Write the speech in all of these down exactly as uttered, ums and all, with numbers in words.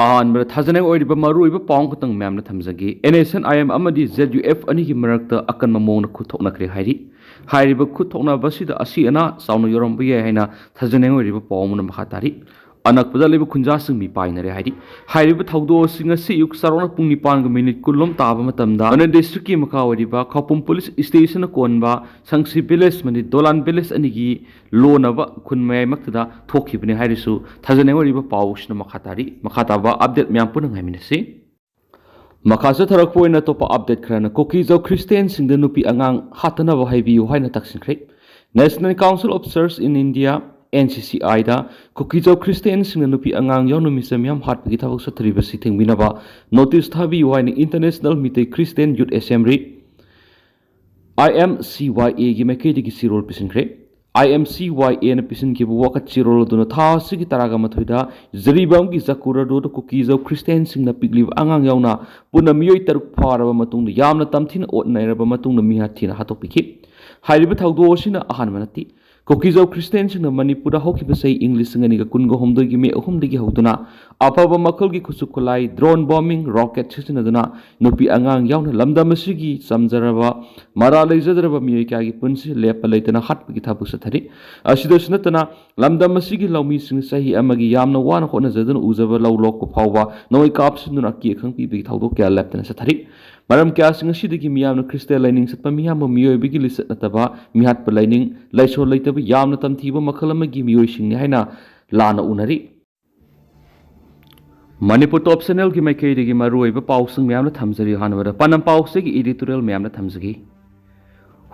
ꯑꯍꯥꯟꯕꯗ ꯊꯥꯖꯅꯤꯡꯉꯥꯏ ꯑꯣꯏꯔꯤꯕ ꯃꯔꯨꯑꯣꯏꯕ ꯄꯥꯎ ꯑꯃꯈꯛꯇꯪ ꯃꯌꯥꯝꯅ ꯊꯝꯖꯒꯦ꯫ N S N I M ꯑꯃꯗꯤ ꯖꯦꯠ ꯌꯨ ꯑꯦꯐ ꯑꯅꯤꯒꯤ ꯃꯔꯛꯇ ꯑꯀꯟꯕ ꯃꯑꯣꯡꯗ ꯈꯨꯠ ꯊꯣꯛꯅꯈ꯭ꯔꯦ ꯍꯥꯏꯔꯤ꯫ ꯍꯥꯏꯔꯤꯕ ꯈꯨꯠ ꯊꯣꯛꯅꯕ ꯑꯁꯤꯗ ꯑꯁꯤ ꯑꯅꯥ ꯆꯥꯎꯅ ꯌꯥꯎꯔꯝꯕ ꯌꯥꯏ ꯍꯥꯏꯅ ꯊꯥꯖꯅꯤꯡꯉꯥꯏ ꯑꯣꯏꯔꯤꯕ ꯄꯥꯎ ꯑꯃꯅ ꯃꯈꯥ ꯇꯥꯔꯤ꯫ ꯑꯅꯛꯄꯗ ꯂꯩꯕ ꯈꯨꯟꯖꯥꯁꯤꯡ ꯃꯤꯄꯥꯏꯅꯔꯦ ꯍꯥꯏꯔꯤ꯫ ꯍꯥꯏꯔꯤꯕ ꯊꯧꯗꯣꯛ ꯑꯁꯤ ꯉꯁꯤ ꯑꯌꯨꯛ ꯆꯥꯎꯔꯥꯛꯅ ꯄꯨꯡ ꯅꯤꯄꯥꯟꯒ ꯃꯤꯅꯤꯠ ꯀꯨꯟꯂꯣꯝ ꯇꯥꯕ ꯃꯇꯝꯗ ꯃꯅꯦ ꯗꯤꯁꯇ꯭ꯔꯤꯛꯀꯤ ꯃꯈꯥ ꯑꯣꯏꯔꯤꯕ ꯈꯧꯄꯨꯝ ꯄꯨꯂꯤꯁ ꯁ꯭ꯇꯦꯁꯟꯅ ꯀꯣꯟꯕ ꯁꯪꯁꯤ ꯚꯤꯂꯦꯖ ꯑꯃꯗꯤ ꯗꯣꯂꯥꯟ ꯚꯤꯂꯦꯖ ꯑꯅꯤꯒꯤ ꯂꯣꯟꯅꯕ ꯈꯨꯟ ꯃꯌꯥꯏꯃꯛꯇꯗ ꯊꯣꯛꯈꯤꯕꯅꯤ ꯍꯥꯏꯔꯁꯨ ꯊꯥꯖꯅꯤꯡꯉꯥꯏ ꯑꯣꯏꯔꯤꯕ ꯄꯥꯎꯁꯤꯅ ꯃꯈꯥ ꯇꯥꯔꯤ꯫ ꯃꯈꯥ ꯇꯥꯕ ꯑꯞꯗꯦꯠ ꯃꯌꯥꯝ ꯄꯨꯟꯅ ꯉꯥꯏꯃꯤꯟꯅꯁꯤ꯫ ꯃꯈꯥ ꯆꯠꯊꯔꯛꯄ ꯑꯣꯏꯅ ꯑꯇꯣꯞꯄ ꯑꯞꯗꯦꯠ ꯈꯔꯅ ꯀꯨꯀꯤꯖꯧ ꯈ꯭ꯔꯤꯁꯇꯤꯌꯥꯟꯁꯤꯡꯗ ꯅꯨꯄꯤ ꯑꯉꯥꯡ ꯍꯥꯠꯇꯅꯕ ꯍꯥꯏꯕꯤꯌꯨ ꯍꯥꯏꯅ ꯇꯛꯁꯤꯟꯈ꯭ꯔꯦ꯫ National Council of Church in India, N C C I ꯗ ꯀꯨꯀꯤꯖꯧ ꯈ꯭ꯔꯤꯁꯇꯤꯌꯥꯟꯁꯤꯡꯅ ꯅꯨꯄꯤ ꯑꯉꯥꯡ ꯌꯥꯎꯅ ꯃꯤꯆꯝ ꯌꯥꯝ ꯍꯥꯠꯄꯒꯤ ꯊꯕꯛ ꯆꯠꯊꯔꯤꯕꯁꯤ ꯊꯤꯡꯕꯤꯅꯕ ꯅꯣꯇꯤꯁ ꯊꯥꯕꯤꯌꯨ ꯍꯥꯏꯅ International Meitei Christian Youth Assembly, I M C Y A ꯒꯤ ꯃꯥꯏꯀꯩꯗꯒꯤ ꯆꯦꯔꯣꯜ ꯄꯤꯁꯤꯟꯈ꯭ꯔꯦ꯫ I M C Y A ꯅ ꯄꯤꯁꯤꯟꯈꯤꯕ ꯋꯥꯀꯠ ꯆꯦꯔꯣꯜ ꯑꯗꯨꯅ ꯊꯥ ꯑꯁꯤꯒꯤ ꯇꯔꯥꯒ ꯃꯥꯊꯣꯏꯗ ꯖꯤꯔꯤꯕꯥꯝꯒꯤ ꯖꯀꯨꯔ ꯔꯣꯗ ꯀꯨꯀꯤꯖꯧ ꯈ꯭ꯔꯤꯁꯇꯤꯌꯥꯟꯁꯤꯡꯅ ꯄꯤꯛꯂꯤꯕ ꯑꯉꯥꯡ ꯌꯥꯎꯅ ꯄꯨꯟꯅ ꯃꯤꯑꯣꯏ ꯇꯔꯨꯛ ꯐꯥꯔꯕ ꯃꯇꯨꯡꯗ ꯌꯥꯝꯅ ꯇꯝꯊꯤꯅ ꯑꯣꯠ ꯅꯩꯔꯕ ꯃꯇꯨꯡꯗ ꯃꯤꯍꯥꯠ ꯊꯤꯅ ꯍꯥꯠꯇꯣꯛꯄꯤꯈꯤ꯫ ꯍꯥꯏꯔꯤꯕ ꯊꯧꯗꯣꯛ ꯑꯁꯤꯅ ꯑꯍꯥꯟꯕ ꯅꯠꯇꯦ꯫ ꯀꯨꯀꯤꯖꯧ ꯈ꯭ꯔꯤꯁꯇꯤꯌꯥꯟꯁꯤꯡꯅ ꯃꯅꯤꯄꯨꯔꯗ ꯍꯧꯈꯤꯕ ꯆꯍꯤ ꯏꯪ ꯂꯤꯁꯤꯡ ꯑꯅꯤꯒ ꯀꯨꯟꯒ ꯍꯨꯝꯗꯣꯏꯒꯤ ꯃꯦ ꯑꯍꯨꯝꯗꯒꯤ ꯍꯧꯗꯨꯅ ꯑꯐꯕ ꯃꯈꯜꯒꯤ ꯈꯨꯠꯁꯨ ꯈꯨꯠꯂꯥꯏ, ꯗ꯭ꯔꯣꯟ ꯕꯣꯝꯕꯤꯡ, ꯔꯣꯀꯦꯠ ꯁꯤꯖꯤꯟꯅꯗꯨꯅ ꯅꯨꯄꯤ ꯑꯉꯥꯡ ꯌꯥꯎꯅ ꯂꯝꯗꯝ ꯑꯁꯤꯒꯤ ꯆꯝꯖꯔꯕ, ꯃꯔꯥ ꯂꯩꯖꯗ꯭ꯔꯕ ꯃꯤꯑꯣꯏ ꯀꯌꯥꯒꯤ ꯄꯨꯟꯁꯤ ꯂꯦꯞꯄ ꯂꯩꯇꯅ ꯍꯥꯠꯄꯒꯤ ꯊꯕꯛ ꯆꯠꯊꯔꯤ꯫ ꯑꯁꯤꯗꯁꯨ ꯅꯠꯇꯅ, ꯂꯝꯗꯝ ꯑꯁꯤꯒꯤ ꯂꯧꯃꯤꯁꯤꯡ ꯆꯍꯤ ꯑꯃꯒꯤ ꯌꯥꯝꯅ ꯋꯥꯅ ꯍꯣꯠꯅꯖꯗꯨꯅ ꯎꯖꯕ ꯂꯧ ꯂꯣꯛꯄ ꯐꯥꯎꯕ ꯅꯣꯡꯃꯩ ꯀꯥꯞꯁꯤꯟꯗꯨꯅ ꯑꯀꯤ ꯑꯈꯪ ꯄꯤꯕꯒꯤ ꯊꯧꯗꯣꯛ ꯀꯌꯥ ꯂꯦꯞꯇꯅ ꯆꯠꯊꯔꯤ꯫ ꯃꯔꯝ ꯀꯌꯥꯁꯤꯡ ꯑꯁꯤꯗꯒꯤ ꯃꯤꯌꯥꯝꯅ ꯈ꯭ꯔꯤꯁꯇꯤꯌꯥꯟ ꯂꯥꯏꯅꯤꯡ ꯆꯠꯄ ꯃꯤꯌꯥꯝꯕꯨ ꯃꯤꯑꯣꯏꯕꯒꯤ ꯂꯤꯆꯠ ꯅꯠꯇꯕ, ꯃꯤꯍꯥꯠꯄ ꯂꯥꯏꯅꯤꯡ, ꯂꯥꯏꯁꯣꯟ ꯂꯩꯇꯕ, ꯌꯥꯝꯅ ꯇꯝꯊꯤꯕ ꯃꯈꯜ ꯑꯃꯒꯤ ꯃꯤꯑꯣꯏꯁꯤꯡꯅꯤ ꯍꯥꯏꯅ ꯂꯥꯟꯅ ꯎꯅꯔꯤ꯫ ꯃꯅꯤꯄꯨꯔ ꯇꯣꯞ ꯆꯦꯅꯦꯜꯒꯤ ꯃꯥꯏꯀꯩꯗꯒꯤ ꯃꯔꯨꯑꯣꯏꯕ ꯄꯥꯎꯁꯤꯡ ꯃꯌꯥꯝꯅ ꯊꯝꯖꯔꯤ꯫ ꯑꯍꯥꯟꯕꯗ ꯄꯥꯟꯗꯝ ꯄꯥꯎꯁꯤꯒꯤ ꯏꯗꯤꯇꯣꯔꯤꯌꯦꯜ ꯃꯌꯥꯝꯅ ꯊꯝꯖꯒꯦ꯫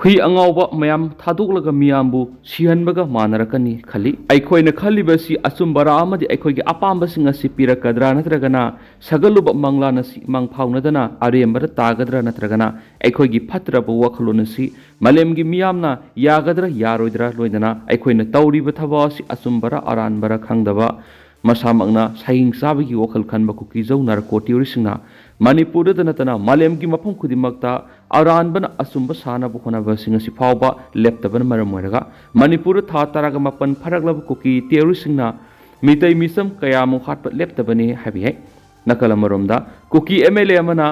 ꯍꯨꯏ ꯑꯉꯥꯎꯕ ꯃꯌꯥꯝ ꯊꯥꯗꯣꯛꯂꯒ ꯃꯤꯌꯥꯝꯕꯨ ꯁꯤꯍꯟꯕꯒ ꯃꯥꯟꯅꯔꯛꯀꯅꯤ ꯈꯜꯂꯤ꯫ ꯑꯩꯈꯣꯏꯅ ꯈꯜꯂꯤꯕꯁꯤ ꯑꯆꯨꯝꯕꯔꯥ ꯑꯃꯗꯤ ꯑꯩꯈꯣꯏꯒꯤ ꯑꯄꯥꯝꯕꯁꯤꯡ ꯑꯁꯤ ꯄꯤꯔꯛꯀꯗ꯭ꯔꯥ, ꯅꯠꯇ꯭ꯔꯒꯅ ꯁꯒꯠꯂꯨꯕ ꯃꯪꯂꯥꯟ ꯑꯁꯤ ꯃꯪꯐꯥꯎꯅꯗꯅ ꯑꯔꯦꯝꯕꯗ ꯇꯥꯒꯗ꯭ꯔꯥ, ꯅꯠꯇ꯭ꯔꯒꯅ ꯑꯩꯈꯣꯏꯒꯤ ꯐꯠꯇ꯭ꯔꯕ ꯋꯥꯈꯜꯂꯣꯟ ꯑꯁꯤ ꯃꯥꯂꯦꯝꯒꯤ ꯃꯤꯌꯥꯝꯅ ꯌꯥꯒꯗ꯭ꯔꯥ ꯌꯥꯔꯣꯏꯗ꯭ꯔꯥ, ꯂꯣꯏꯅꯅ ꯑꯩꯈꯣꯏꯅ ꯇꯧꯔꯤꯕ ꯊꯕꯛ ꯑꯁꯤ ꯑꯆꯨꯝꯕꯔꯥ ꯑꯔꯥꯟꯕꯔꯥ ꯈꯪꯗꯕ, ꯃꯁꯥꯃꯛꯅ ꯁꯍꯤꯡ ꯆꯥꯕꯒꯤ ꯋꯥꯈꯜ ꯈꯟꯕ ꯀꯨꯀꯤꯖꯧ ꯅꯥꯔꯀꯣ ꯇꯤꯑꯣꯔꯤꯁꯤꯡꯅ ꯃꯅꯤꯄꯨꯔꯗꯇ ꯅꯠꯇꯅ ꯃꯥꯂꯦꯝꯒꯤ ꯃꯐꯝ ꯈꯨꯗꯤꯡꯃꯛꯇ ꯑꯔꯥꯟꯕꯅ ꯑꯆꯨꯝꯕ ꯁꯥꯅꯕ ꯍꯣꯠꯅꯕꯁꯤꯡ ꯑꯁꯤ ꯐꯥꯎꯕ ꯂꯦꯞꯇꯕꯅ ꯃꯔꯝ ꯑꯣꯏꯔꯒ, ꯃꯅꯤꯄꯨꯔꯗ ꯊꯥ ꯇꯔꯥꯒ ꯃꯥꯄꯟ ꯐꯥꯔꯛꯂꯕ ꯀꯨꯀꯤ ꯇꯤꯑꯣꯔꯤꯁꯤꯡꯅ ꯃꯤꯇꯩ ꯃꯤꯆꯝ ꯀꯌꯥꯃꯨꯛ ꯍꯥꯠꯄ ꯂꯦꯞꯇꯕꯅꯤ ꯍꯥꯏꯕ ꯌꯥꯏ꯫ ꯅꯥꯀꯜ ꯑꯃꯔꯣꯝꯗ ꯀꯨꯀꯤ ꯑꯦꯝ ꯑꯦꯜ ꯑꯦ ꯑꯃꯅ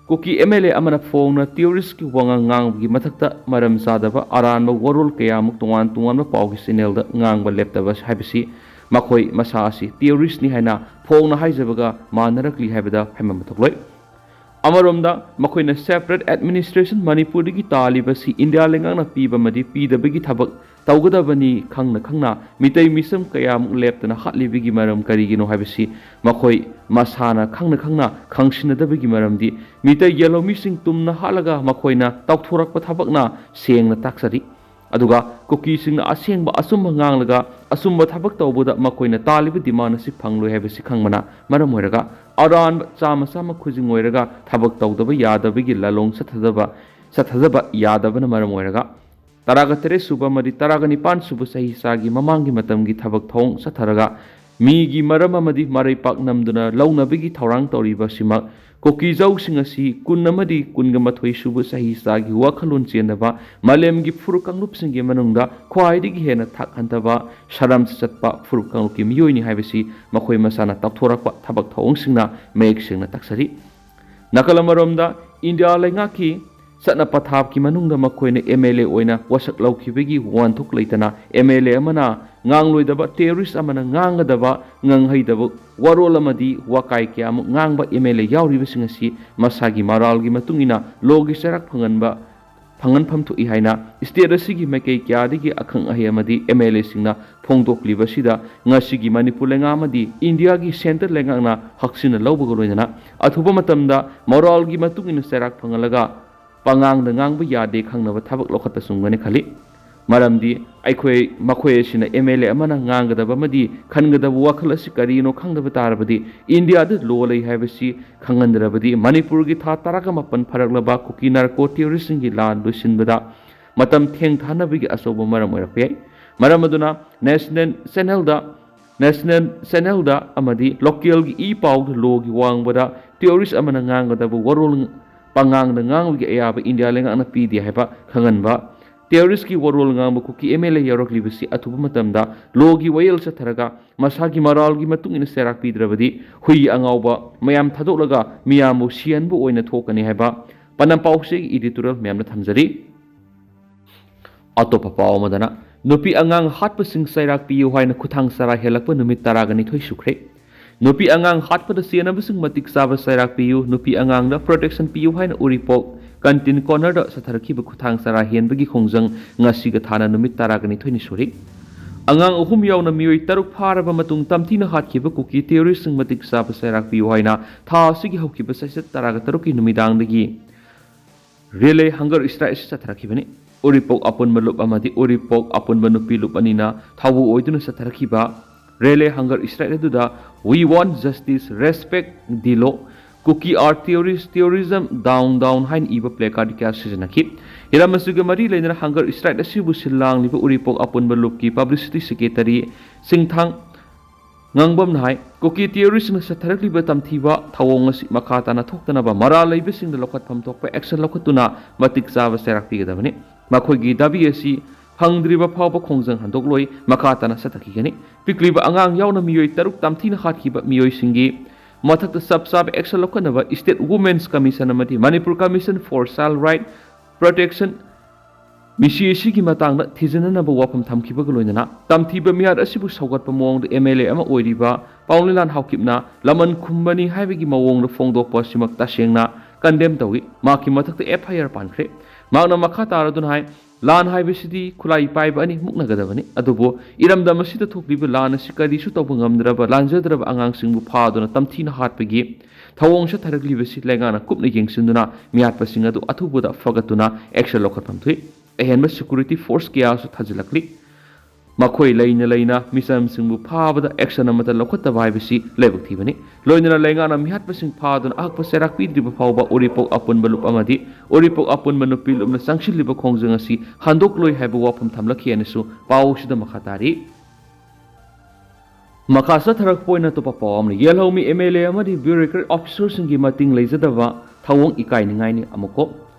ꯀꯨꯀꯤ ꯑꯦꯝ ꯑꯦꯜ ꯑꯦ ꯑꯃꯅ ꯐꯣꯡꯅ ꯇꯦꯔꯣꯔꯤꯁꯀꯤ ꯋꯥꯉꯥꯡ ꯉꯥꯡꯕꯒꯤ ꯃꯊꯛꯇ ꯃꯔꯝ ꯆꯥꯗꯕ ꯑꯔꯥꯟꯕ ꯋꯥꯔꯣꯜ ꯀꯌꯥꯃꯨꯛ ꯇꯣꯉꯥꯟ ꯇꯣꯉꯥꯟꯕ ꯄꯥꯎꯒꯤ ꯆꯦꯅꯦꯜꯗ ꯉꯥꯡꯕ ꯂꯦꯞꯇꯕ ꯍꯥꯏꯕꯁꯤ ꯃꯈꯣꯏ ꯃꯁꯥ ꯑꯁꯤ ꯇꯦꯔꯣꯔꯤꯁꯅꯤ ꯍꯥꯏꯅ ꯐꯣꯡꯅ ꯍꯥꯏꯖꯕꯒ ꯃꯥꯟꯅꯔꯛꯂꯤ ꯍꯥꯏꯕꯗ ꯍꯥꯏꯃꯟꯕ ꯊꯣꯛꯂꯣꯏ꯫ ꯑꯃꯔꯣꯝꯗ ꯃꯈꯣꯏꯅ separate administration ꯃꯅꯤꯄꯨꯔꯗꯒꯤ ꯇꯥꯜꯂꯤꯕꯁꯤ ꯏꯟꯗꯤꯌꯥ ꯂꯩꯉꯥꯛꯅ ꯄꯤꯕ ꯑꯃꯗꯤ ꯄꯤꯗꯕꯒꯤ ꯊꯕꯛ ꯇꯧꯒꯗꯕꯅꯤ ꯈꯪꯅ ꯈꯪꯅ ꯃꯤꯇꯩ ꯃꯤꯆꯝ ꯀꯌꯥꯃꯨꯛ ꯂꯦꯞꯇꯅ ꯍꯥꯠꯂꯤꯕꯒꯤ ꯃꯔꯝ ꯀꯔꯤꯒꯤꯅꯣ ꯍꯥꯏꯕꯁꯤ ꯃꯈꯣꯏ ꯃꯁꯥꯅ ꯈꯪꯅ ꯈꯪꯅ ꯈꯪꯁꯤꯟꯅꯗꯕꯒꯤ ꯃꯔꯝꯗꯤ ꯃꯤꯇꯩ ꯌꯦꯜꯍꯧꯃꯤꯁꯤꯡ ꯇꯨꯝꯅ ꯍꯥꯠꯂꯒ ꯃꯈꯣꯏꯅ ꯇꯧꯊꯣꯔꯛꯄ ꯊꯕꯛꯅ ꯁꯦꯡꯅ ꯇꯥꯛꯆꯔꯤ꯫ ꯑꯗꯨꯒ ꯀꯨꯀꯤꯁꯤꯡꯅ ꯑꯁꯦꯡꯕ ꯑꯆꯨꯝꯕ ꯉꯥꯡꯂꯒ ꯑꯆꯨꯝꯕ ꯊꯕꯛ ꯇꯧꯕꯗ ꯃꯈꯣꯏꯅ ꯇꯥꯜꯂꯤꯕ demand ꯑꯁꯤ ꯐꯪꯂꯣꯏ ꯍꯥꯏꯕꯁꯤ ꯈꯪꯕꯅ ꯃꯔꯝ ꯑꯣꯏꯔꯒ ꯑꯔꯥꯟꯕ ꯆꯥꯝꯃ ꯆꯥꯝꯃ ꯈꯨꯖꯤꯡ ꯑꯣꯏꯔꯒ ꯊꯕꯛ ꯇꯧꯗꯕ ꯌꯥꯗꯕꯒꯤ ꯂꯥꯂꯣꯡ ꯆꯠꯊꯗꯕ ꯆꯠꯊꯗꯕ ꯌꯥꯗꯕꯅ ꯃꯔꯝ ꯑꯣꯏꯔꯒ ꯇꯔꯥꯒ ꯇꯔꯦꯠ ꯁꯨꯕ ꯑꯃꯗꯤ ꯇꯔꯥꯒ ꯅꯤꯄꯥꯟ ꯁꯨꯕ ꯆꯍꯤ ꯆꯥꯒꯤ ꯃꯃꯥꯡꯒꯤ ꯃꯇꯝꯒꯤ ꯊꯕꯛ ꯊꯧꯑꯣꯡ ꯆꯠꯊꯔꯒ ꯃꯤꯒꯤ ꯃꯔꯝ ꯑꯃꯗꯤ ꯃꯔꯩꯄꯥꯛ ꯅꯝꯗꯨꯅ ꯂꯧꯅꯕꯒꯤ ꯊꯧꯔꯥꯡ ꯇꯧꯔꯤꯕꯁꯤꯃꯛ ꯀꯨꯀꯤꯖꯧꯁꯤꯡ ꯑꯁꯤ ꯀꯨꯟ ꯑꯃꯗꯤ ꯀꯨꯟꯒ ꯃꯥꯊꯣꯏ ꯁꯨꯕ ꯆꯍꯤ ꯆꯥꯒꯤ ꯋꯥꯈꯜꯂꯣꯟ ꯆꯦꯟꯅꯕ ꯃꯥꯂꯦꯝꯒꯤ ꯐꯨꯔꯨꯞ ꯀꯥꯡꯂꯨꯞꯁꯤꯡꯒꯤ ꯃꯅꯨꯡꯗ ꯈ꯭ꯋꯥꯏꯗꯒꯤ ꯍꯦꯟꯅ ꯊꯥꯛ ꯍꯟꯊꯕ ꯁꯔꯝ ꯆꯠꯄ ꯐꯨꯔꯨꯞ ꯀꯥꯡꯂꯨꯞꯀꯤ ꯃꯤꯑꯣꯏꯅꯤ ꯍꯥꯏꯕꯁꯤ ꯃꯈꯣꯏ ꯃꯁꯥꯅ ꯇꯧꯊꯣꯔꯛꯄ ꯊꯕꯛ ꯊꯧꯑꯣꯡꯁꯤꯡꯅ ꯃꯌꯦꯛ ꯁꯦꯡꯅ ꯇꯥꯛꯆꯔꯤ꯫ ꯅꯥꯀꯜ ꯑꯃꯔꯣꯝꯗ ꯏꯟꯗꯤꯌꯥ ꯂꯩꯉꯥꯛꯀꯤ ꯆꯠꯅ ꯄꯊꯥꯞꯀꯤ ꯃꯅꯨꯡꯗ ꯃꯈꯣꯏꯅ ꯑꯦꯝ ꯑꯦꯜ ꯑꯦ ꯑꯣꯏꯅ ꯋꯥꯁꯛ ꯂꯧꯈꯤꯕꯒꯤ ꯋꯥꯍꯟꯊꯣꯛ ꯂꯩꯇꯅ ꯑꯦꯝ ꯑꯦꯜ ꯑꯦ ꯑꯃꯅ ꯉꯥꯡꯂꯣꯏꯗꯕ ꯇꯦꯔꯣꯔꯤꯁ ꯑꯃꯅ ꯉꯥꯡꯒꯗꯕ ꯉꯥꯡꯍꯩꯗꯕ ꯋꯥꯔꯣꯜ ꯑꯃꯗꯤ ꯋꯥꯀꯥꯏ ꯀꯌꯥꯃꯨꯛ ꯉꯥꯡꯕ ꯑꯦꯝ ꯑꯦꯜ ꯑꯦ ꯌꯥꯎꯔꯤꯕꯁꯤꯡ ꯑꯁꯤ ꯃꯁꯥꯒꯤ ꯃꯔꯥꯜꯒꯤ ꯃꯇꯨꯡ ꯏꯟꯅ ꯂꯣꯒꯤ ꯆꯩꯔꯥꯛ ꯐꯪꯍꯟꯕ ꯐꯪꯍꯟꯐꯝ ꯊꯣꯛꯏ ꯍꯥꯏꯅ ꯁ꯭ꯇꯦꯠ ꯑꯁꯤꯒꯤ ꯃꯥꯏꯀꯩ ꯀꯌꯥꯗꯒꯤ ꯑꯈꯪ ꯑꯍꯩ ꯑꯃꯗꯤ ꯑꯦꯝ ꯑꯦꯜ ꯑꯦꯁꯤꯡꯅ ꯐꯣꯡꯗꯣꯛꯂꯤꯕꯁꯤꯗ ꯉꯁꯤꯒꯤ ꯃꯅꯤꯄꯨꯔ ꯂꯩꯉꯥꯛ ꯑꯃꯗꯤ ꯏꯟꯗꯤꯌꯥꯒꯤ ꯁꯦꯟꯇꯔ ꯂꯩꯉꯥꯛꯅ ꯍꯛꯆꯤꯟꯅ ꯂꯧꯕꯒ ꯂꯣꯏꯅꯅ ꯑꯊꯨꯕ ꯃꯇꯝꯗ ꯃꯣꯔꯥꯜꯒꯤ ꯃꯇꯨꯡ ꯏꯟꯅ ꯆꯩꯔꯥꯛ ꯐꯪꯍꯜꯂꯒ ꯄꯉꯥꯡꯗ ꯉꯥꯡꯕ ꯌꯥꯗꯦ ꯈꯪꯅꯕ ꯊꯕꯛ ꯂꯧꯈꯠꯄ ꯆꯨꯝꯒꯅꯤ ꯈꯜꯂꯤ꯫ ꯃꯔꯝꯗꯤ ꯑꯩꯈꯣꯏ ꯃꯈꯣꯏ ꯑꯁꯤꯅ ꯑꯦꯝ ꯑꯦꯜ ꯑꯦ ꯑꯃꯅ ꯉꯥꯡꯒꯗꯕ ꯑꯃꯗꯤ ꯈꯟꯒꯗꯕ ꯋꯥꯈꯜ ꯑꯁꯤ ꯀꯔꯤꯅꯣ ꯈꯪꯗꯕ ꯇꯥꯔꯕꯗꯤ ꯏꯟꯗꯤꯌꯥꯗ ꯂꯣ ꯂꯩ ꯍꯥꯏꯕꯁꯤ ꯈꯪꯍꯟꯗ꯭ꯔꯕꯗꯤ ꯃꯅꯤꯄꯨꯔꯒꯤ ꯊꯥ ꯇꯔꯥꯒ ꯃꯥꯄꯟ ꯐꯥꯔꯛꯂꯕ ꯀꯨꯀꯤ ꯅꯥꯔꯀꯣ ꯇꯦꯔꯣꯔꯤꯁꯁꯤꯡꯒꯤ ꯂꯥꯟ ꯂꯣꯏꯁꯤꯟꯕꯗ ꯃꯇꯝ ꯊꯦꯡꯊꯅꯕꯒꯤ ꯑꯆꯧꯕ ꯃꯔꯝ ꯑꯣꯏꯔꯛꯄ ꯌꯥꯏ꯫ ꯃꯔꯝ ꯑꯗꯨꯅ ꯅꯦꯁꯅꯦꯜ ꯆꯦꯅꯦꯜꯗ ꯅꯦꯁꯅꯦꯜ ꯆꯦꯅꯦꯜꯗ ꯑꯃꯗꯤ ꯂꯣꯀꯦꯜꯒꯤ ꯏ ꯄꯥꯎꯒꯤ ꯂꯣꯒꯤ ꯋꯥꯡꯃꯗ ꯇꯦꯔꯣꯔꯤꯁ ꯑꯃꯅ ꯉꯥꯡꯒꯗꯕ ꯋꯥꯔꯣꯜ ꯄꯉꯥꯡꯗ ꯉꯥꯡꯕꯒꯤ ꯑꯌꯥꯕ ꯏꯟꯗꯤꯌꯥ ꯂꯩꯉꯥꯛꯅ ꯄꯤꯗꯦ ꯍꯥꯏꯕ ꯈꯪꯍꯟꯕ terroristꯀꯤ ꯋꯥꯔꯣꯜ ꯉꯥꯡꯕ ꯀꯨꯀꯤ MLA ꯌꯥꯎꯔꯛꯂꯤꯕꯁꯤ ꯑꯊꯨꯕ ꯃꯇꯝꯗ lawꯒꯤ ꯋꯥꯌꯦꯜ ꯆꯠꯊꯔꯒ ꯃꯁꯥꯒꯤ ꯃꯔꯥꯜꯒꯤ ꯃꯇꯨꯡ ꯏꯟꯅ ꯆꯩꯔꯥꯛ ꯄꯤꯗ꯭ꯔꯕꯗꯤ ꯍꯨꯏ ꯑꯉꯥꯎꯕ ꯃꯌꯥꯝ ꯊꯥꯗꯣꯛꯂꯒ ꯃꯤꯌꯥꯝꯕꯨ ꯁꯤꯍꯟꯕ ꯑꯣꯏꯅ ꯊꯣꯛꯀꯅꯤ ꯍꯥꯏꯕ ꯄꯥꯎꯆꯦꯒꯤ editorial ꯃꯌꯥꯝꯅ ꯊꯝꯖꯔꯤ꯫ ꯑꯇꯣꯞꯄ ꯄꯥꯎ ꯑꯃꯗꯅ, ꯅꯨꯄꯤ ꯑꯉꯥꯡ ꯍꯥꯠꯄꯁꯤꯡ ꯆꯩꯔꯥꯛ ꯄꯤꯌꯨ ꯍꯥꯏꯅ ꯈꯨꯠꯊꯥꯡ ꯆꯔꯥ ꯍꯦꯜꯂꯛꯄ ꯅꯨꯃꯤꯠ ꯇꯔꯥꯒ ꯅꯤꯊꯣꯏ ꯁꯨꯈ꯭ꯔꯦ꯫ ꯅꯨꯄꯤ ꯑꯉꯥꯡ ꯍꯥꯠꯄꯗ ꯆꯦꯟꯅꯕꯁꯤꯡ ꯃꯇꯤꯛ ꯆꯥꯕ ꯆꯩꯔꯥꯛ ꯄꯤꯌꯨ, ꯅꯨꯄꯤ ꯑꯉꯥꯡꯗ protection ꯄꯤꯌꯨ ꯍꯥꯏꯅ ꯎꯔꯤꯄꯣꯛ canteen cornerꯗ ꯆꯠꯊꯔꯛꯈꯤꯕ ꯈꯨꯠꯊꯥꯡ ꯆꯔꯥ ꯍꯦꯟꯕꯒꯤ ꯈꯣꯡꯖꯪ ꯉꯁꯤꯒ ꯊꯥꯅ ꯅꯨꯃꯤꯠ ꯇꯔꯥꯒ ꯅꯤꯊꯣꯏꯅꯤ ꯁꯨꯔꯤ꯫ ꯑꯉꯥꯡ ꯑꯍꯨꯝ ꯌꯥꯎꯅ ꯃꯤꯑꯣꯏ ꯇꯔꯨꯛ ꯐꯥꯔꯕ ꯃꯇꯨꯡ ꯇꯝꯊꯤꯅ ꯍꯥꯠꯈꯤꯕ ꯀꯨꯀꯤ terroristꯁꯤꯡ ꯃꯇꯤꯛ ꯆꯥꯕ ꯆꯩꯔꯥꯛ ꯄꯤꯌꯨ ꯍꯥꯏꯅ ꯊꯥ ꯑꯁꯤꯒꯤ ꯍꯧꯈꯤꯕ ꯆꯩꯆꯠ ꯇꯔꯥꯒ ꯇꯔꯨꯛꯀꯤ ꯅꯨꯃꯤꯗꯥꯡꯗꯒꯤ relay hunger strike ꯑꯁꯤ ꯆꯠꯊꯔꯛꯈꯤꯕꯅꯤ꯫ ꯎꯔꯤꯄꯣꯛ ꯑꯄꯨꯟꯕ ꯂꯨꯞ ꯑꯃꯗꯤ ꯎꯔꯤꯄꯣꯛ ꯑꯄꯨꯟꯕ ꯅꯨꯄꯤ ꯂꯨꯞ ꯑꯅꯤꯅ ꯊꯧꯕꯨ ꯑꯣꯏꯗꯨꯅ ꯆꯠꯊꯔꯛꯈꯤꯕ relay hunger strike ꯑꯗꯨꯗ "We want justice, respect the law, Kuki are terrorist, terrorism down down" ꯍꯥꯏꯅ ꯏꯕ placard ꯀꯌꯥ ꯁꯤꯖꯤꯟꯅꯈꯤ꯫ ꯍꯤꯔꯝ ꯑꯁꯤꯒ ꯃꯔꯤ ꯂꯩꯅꯅ hunger strike ꯑꯁꯤꯕꯨ ꯁꯤꯜ ꯂꯥꯡꯂꯤꯕ ꯎꯔꯤꯄꯣꯛ ꯑꯄꯨꯟꯕ ꯂꯨꯞꯀꯤ publicity secretary ꯁꯤꯡꯊꯥꯡ ꯉꯥꯡꯕꯝꯅ ꯍꯥꯏ, ꯀꯨꯀꯤ terroristꯅ ꯆꯠꯊꯔꯛꯂꯤꯕ ꯇꯝꯊꯤꯕ ꯊꯧꯑꯣꯡ ꯑꯁꯤ ꯃꯈꯥ ꯇꯥꯅ ꯊꯣꯛꯇꯅꯕ ꯃꯔꯥꯜ ꯂꯩꯕꯁꯤꯡꯗ ꯂꯧꯈꯠꯐꯝ ꯊꯣꯛꯄ action ꯂꯧꯈꯠꯇꯨꯅ ꯃꯇꯤꯛ ꯆꯥꯕ ꯆꯩꯔꯥꯛ ꯄꯤꯒꯗꯕꯅꯤ꯫ ꯃꯈꯣꯏꯒꯤ ꯗꯥꯕꯤ ꯑꯁꯤ ꯐꯪꯗ꯭ꯔꯤꯕ ꯐꯥꯎꯕ ꯈꯣꯡꯖꯪ ꯍꯟꯗꯣꯛꯂꯣꯏ, ꯃꯈꯥ ꯇꯥꯅ ꯆꯠꯊꯈꯤꯒꯅꯤ꯫ ꯄꯤꯛꯂꯤꯕ ꯑꯉꯥꯡ ꯌꯥꯎꯅ ꯃꯤꯑꯣꯏ ꯇꯔꯨꯛ ꯇꯝꯊꯤꯅ ꯍꯥꯠꯈꯤꯕ ꯃꯤꯑꯣꯏꯁꯤꯡꯒꯤ ꯃꯊꯛꯇ ꯆꯞ ꯆꯥꯕ action ꯂꯧꯈꯠꯅꯕ State Women's Commission ꯑꯃꯗꯤ Manipur Commission for Child Right Protection ꯃꯤꯁꯤ ꯑꯁꯤꯒꯤ ꯃꯇꯥꯡꯗ ꯊꯤꯖꯤꯟꯅꯅꯕ ꯋꯥꯐꯝ ꯊꯝꯈꯤꯕꯒ ꯂꯣꯏꯅꯅ ꯇꯝꯊꯤꯕ ꯃꯤꯍꯥꯠ ꯑꯁꯤꯕꯨ ꯁꯧꯒꯠꯄ ꯃꯑꯣꯡꯗ MLA ꯑꯃ ꯑꯣꯏꯔꯤꯕ ꯄꯥꯎꯂꯤꯂꯥꯟ ꯍꯥꯎꯀꯤꯞꯅ ꯂꯃꯟ ꯈꯨꯝꯕꯅꯤ ꯍꯥꯏꯕꯒꯤ ꯃꯑꯣꯡꯗ ꯐꯣꯡꯗꯣꯛꯄ ꯑꯁꯤꯃꯛ ꯇꯁꯦꯡꯅ condemn ꯇꯧꯏ꯫ ꯃꯍꯥꯛꯀꯤ ꯃꯊꯛꯇ FIR ꯄꯥꯟꯈ꯭ꯔꯦ꯫ ꯃꯍꯥꯛꯅ ꯃꯈꯥ ꯇꯥꯔꯗꯨꯅ ꯍꯥꯏ, ꯂꯥꯟ ꯍꯥꯏꯕꯁꯤꯗꯤ ꯈꯨꯠꯂꯥꯏ ꯄꯥꯏꯕ ꯑꯅꯤ ꯃꯨꯛꯅꯒꯗꯕꯅꯤ, ꯑꯗꯨꯕꯨ ꯏꯔꯝꯗꯝ ꯑꯁꯤꯗ ꯊꯣꯛꯂꯤꯕ ꯂꯥꯟ ꯑꯁꯤ ꯀꯔꯤꯁꯨ ꯇꯧꯕ ꯉꯝꯗ꯭ꯔꯕ ꯂꯥꯟꯖꯗ꯭ꯔꯕ ꯑꯉꯥꯡꯁꯤꯡꯕꯨ ꯐꯥꯗꯨꯅ ꯇꯝꯊꯤꯅ ꯍꯥꯠꯄꯒꯤ ꯊꯧꯑꯣꯡ ꯆꯠꯊꯔꯛꯂꯤꯕꯁꯤ ꯂꯩꯉꯥꯛꯅ ꯀꯨꯞꯅ ꯌꯦꯡꯁꯤꯟꯗꯨꯅ ꯃꯤꯍꯥꯠꯄꯁꯤꯡ ꯑꯗꯨ ꯑꯊꯨꯕꯗ ꯐꯒꯠꯇꯨꯅ action ꯂꯧꯈꯠꯐꯝ ꯊꯣꯛꯏ꯫ ꯑꯍꯦꯟꯕ security force ꯀꯌꯥꯁꯨ ꯊꯥꯖꯤꯜꯂꯛꯂꯤ꯫ ꯃꯈꯣꯏ ꯂꯩꯅ ꯂꯩꯅ ꯃꯤꯆꯝꯁꯤꯡꯕꯨ ꯐꯥꯕꯗ action ꯑꯃꯠꯇ ꯂꯧꯈꯠꯇꯕ ꯍꯥꯏꯕꯁꯤ ꯂꯥꯏꯕꯛ ꯊꯤꯕꯅꯤ꯫ ꯂꯣꯏꯅꯅ ꯂꯩꯉꯥꯛꯅ ꯃꯤꯍꯥꯠꯄꯁꯤꯡ ꯐꯥꯗꯨꯅ ꯑꯍꯛꯄ ꯆꯩꯔꯥꯛ ꯄꯤꯗ꯭ꯔꯤꯕ ꯐꯥꯎꯕ ꯎꯔꯤꯄꯣꯛ ꯑꯄꯨꯟꯕ ꯂꯨꯞ ꯑꯃꯗꯤ ꯎꯔꯤꯄꯣꯛ ꯑꯄꯨꯟꯕ ꯅꯨꯄꯤ ꯂꯨꯞꯅ ꯆꯪꯁꯤꯜꯂꯤꯕ ꯈꯣꯡꯖꯪ ꯑꯁꯤ ꯍꯟꯗꯣꯛꯂꯣꯏ ꯍꯥꯏꯕ ꯋꯥꯐꯝ ꯊꯝꯂꯛꯈꯤ ꯍꯥꯏꯅꯁꯨ ꯄꯥꯎꯁꯤꯗ ꯃꯈꯥ ꯇꯥꯔꯤ꯫ ꯃꯈꯥ ꯆꯠꯊꯔꯛꯄ ꯑꯣꯏꯅ ꯑꯇꯣꯞꯄ ꯄꯥꯎ ꯑꯃꯅ, ꯌꯦꯜꯍꯧꯃꯤ MLA ꯑꯃꯗꯤ bureaucratic officerꯁꯤꯡꯒꯤ ꯃꯇꯤꯡ ꯂꯩꯖꯗꯕ ꯊꯧꯑꯣꯡ ꯏꯀꯥꯏꯅꯤꯡꯉꯥꯏꯅꯤ꯫ ꯑꯃꯨꯛꯀꯣ,